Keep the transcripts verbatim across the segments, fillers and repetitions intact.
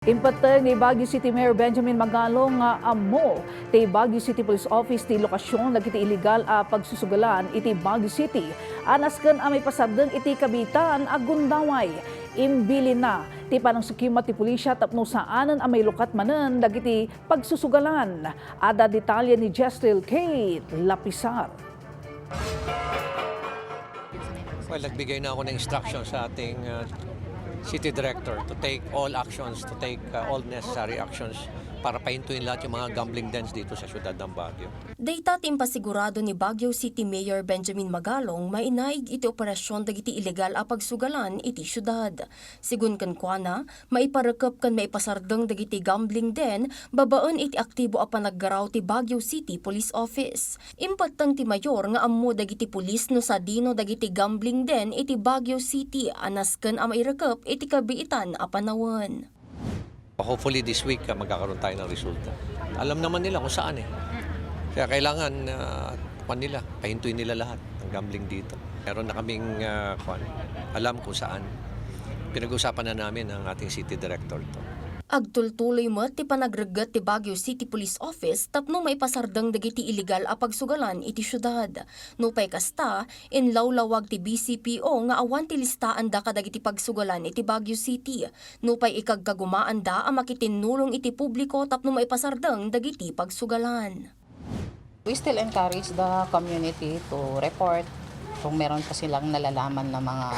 Impetteng ni Baguio City Mayor Benjamin Magalong nga ammo ti Baguio City Police Office ti lokasyon dagiti illegal a pagsusugalan iti Baguio City a nasken a maipasardeng iti kabiitan a gundaway. Imbilinna ti panangsakimat ti pulisya tapno saanen a mailukat manen dagiti pagsusugalan. Adda detalye ni Jestril Kate Lapisar. Well, nagbigay na ako ng instruction sa ating uh, city director to take all actions, to take uh, all necessary actions para pahintuin lahat yung mga gambling dens dito sa siyudad ng Baguio. Dayta ti impasigurado ni Baguio City Mayor Benjamin Magalong mainaig iti operasyon dagiti illegal a pagsugalan iti siudad. Sigun kenkuana, maiparekep ken maipasardeng dagiti gambling den babaen iti aktibo a panaggaraw ti Baguio City Police Office. Impetteng ti mayor nga ammo dagiti pulis no sadino dagiti gambling den iti Baguio City a nasken a mairekep iti kabiitan a panawen. Hopefully this week uh, magkakaroon tayo ng resulta. Alam naman nila kung saan eh. Kaya kailangan uh, kuwan nila, pahintuin nila lahat ng gambling dito. Meron na kaming uh, kuwan, alam kung saan. Pinag-usapan na namin ang ating city director to. Agtultuloy met ti panagregget ti Baguio City Police Office tapno maipasardeng dagiti illegal a pagsugalan iti siudad. Nupay kasta, inlawlawag ti B C P O nga awan ti listaanda kadagiti pagsugalan iti Baguio City. Nupay ikagkagumaanda a makitinnulong iti publiko tapno maipasardeng dagiti pagsugalan. We still encourage the community to report kung meron pa silang nalalaman na mga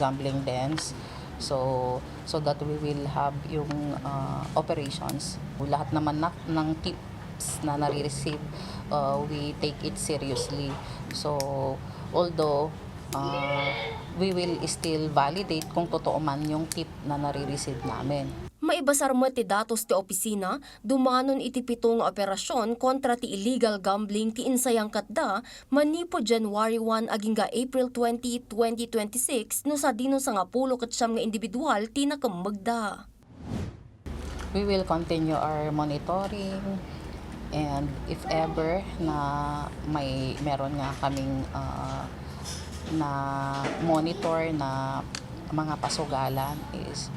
gambling dens. So, so that we will have yung uh, operations. Lahat naman na, ng tips na nare-receive, uh, we take it seriously. So, although uh, we will still validate kung totoo man yung tip na nare-receive namin. Maibasar met ti datos ti opisina, dumanon iti pito nga operasyon kontra ti illegal gambling ti insayangkatda manipud January one agingga April twenty, twenty twenty-six no sadino sangapulo ket siam nga individual ti nakemmegda. We will continue our monitoring and if ever na may meron nga kaming uh, na monitor na mga pasugalan is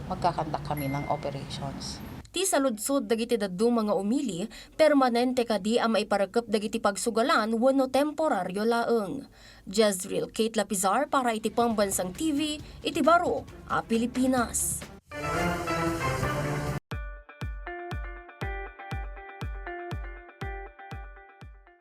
magkakandak kami ng operations. Ti saludsod dagiti dadduma nga umili, permanente kadi a maiparekep dagiti pagsugalan wenno temporaryo laeng. Jezreel Kate Lapizar para iti Pambansang T V, iti baro a Pilipinas.